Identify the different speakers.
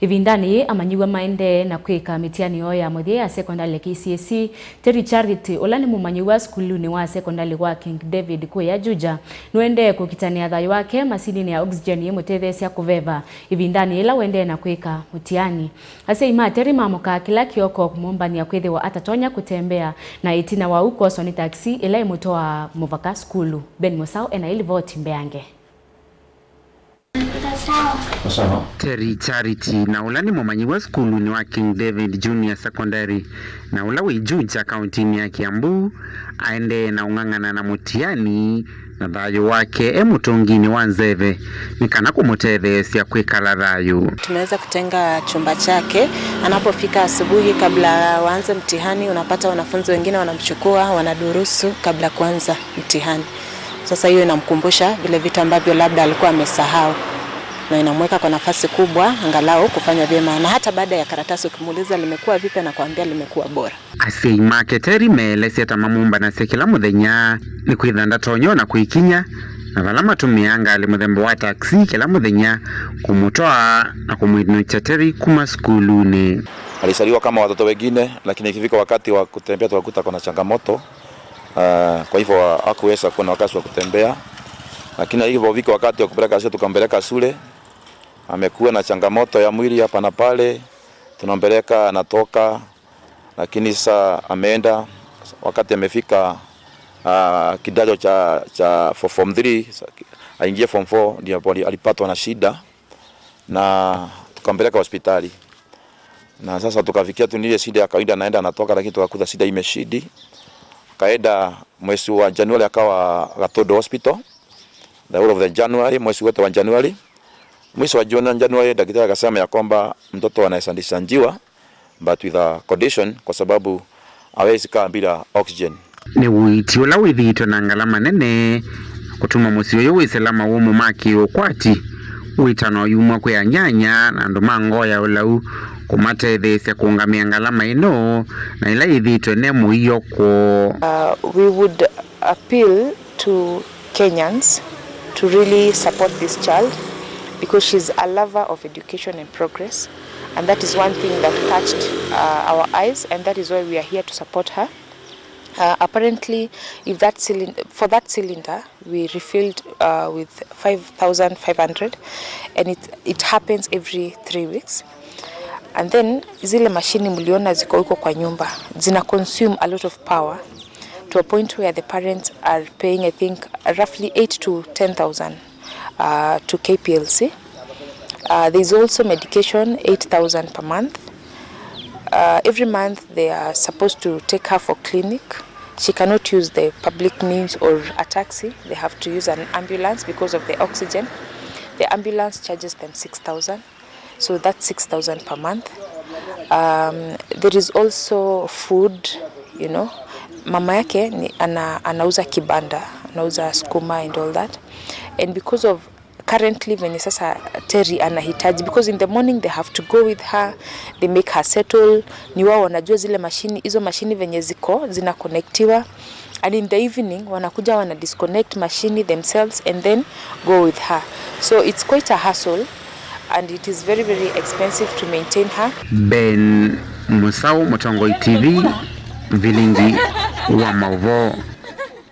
Speaker 1: Ivindani yi amanyiwa maende na kwika mitiani yoo ya muthia ya sekondari KCSE. Terry Charity ula ni mumanyiwa sukuluni wa sekondari wa King David kuya Juja nuendee kukitania thayu wake masinini ya oxygen imutetheesya kuveva ivindani ila wendee na kwika mutiani. Asyai ma Terry mamukaa kila kioko kumumbania kwithiwa atatonya kutembea na itina wa ukwoswa ni taxi ila imutoa muvaka sukulu. Ben Musau ena ilivoti mbeange.
Speaker 2: Terry Charity na ula ni mumanyi wa sukulu wa King David Junior Secondary na ula wi Juja kaunti ya Kiambu aendee na ung'ang'ana na mutiani na thayu wake e mutungini wa nzeve ni kana kumutetheesya kwikala thayu.
Speaker 3: Tumeweza kutenga chumba chake, anapofika asubuhi kabla waanze mtihani, unapata wanafunzi wengine wanamchukua wanadurusu kabla kuanza mtihani. Sasa hiyo inamkumbusha vile vitu ambavyo labda alikuwa amesahau na inamweka kwa nafasi kubwa angalau kufanya vyema, na hata baada ya karatasi ukimuuliza limekuwa vipi, anakuambia limekuwa bora.
Speaker 2: Asyai make Terry meelesya ta mamumbanasya kila muthenya ni kwitha ndatonyo na kwikinya na vala matumia ngali muthemba wa taxi kila muthenya kumutoa na kumwinucha Terry kuma sukuluni.
Speaker 4: Alizaliwa kama watoto wengine, lakini ikifika wakati wa kutembea tukakuta kuna changamoto. Kwa hivyo hakuweza kuwa na wakati wa kutembea, lakini ilipofika wakati wa kupeleka shule tukampeleka shule. Amekuwa na changamoto ya mwili hapa na pale, tunampeleka anatoka, lakini sasa ameenda wakati amefika kidato cha form 3 aingie form 4 ndio alipatwa na shida na tukampeleka hospitali, na sasa tukafikia tu ile shida ya kawaida, anaenda anatoka, lakini tukakuta shida imeshidi. Kaenda mwezi wa Januari akawa Gatodo Hospital the whole of the January, mwezi wote wa Januari. Mwisho wa Januari daktari akasema ya kwamba mtoto anaweza dischargiwa but with a condition, kwa sababu hawezi kaa bila oxygen.
Speaker 2: Ni witi ula withiitwe na ngalama nene kutuma musyi uyu wisilama wumu maki ukwati witano yumwa kwi anyanya na andu ma ngoo ya ulau kumatetheesya kuungamia ngalama ino na ila ithitwe ne muiyo kwoo.
Speaker 5: We would appeal to Kenyans to really support this child because she's a lover of education and progress, and that is one thing that catched our eyes, and that is why we are here to support her. Apparently, if that for that cylinder, we refilled with 5,500, and it happens every 3 weeks. And then zile mashini mliona ziko huko kwa nyumba zina consume a lot of power to a point where the parents are paying, I think, roughly 8 to 10,000 to KPLC. There's also medication, 8,000 per month. Every month they are supposed to take her for clinic. She cannot use the public means or a taxi. They have to use an ambulance because of the oxygen. The ambulance charges them 6,000. So that's 6,000 per month. There is also food. Mama yake ni anauza kibanda, anauza sukuma and all that. And because of currently venye sasa Terry anahitaji, because in the morning they have to go with her, they make her settle, ni wao wanajua zile mashini, hizo mashini venye ziko zina connectiwa, and in the evening wanakuja wana disconnect mashini themselves and then go with her. So it's quite a hassle and it is very, very expensive to maintain her.
Speaker 2: Ben Musau, Mutongoi TV, Vilingi wa Mauvo.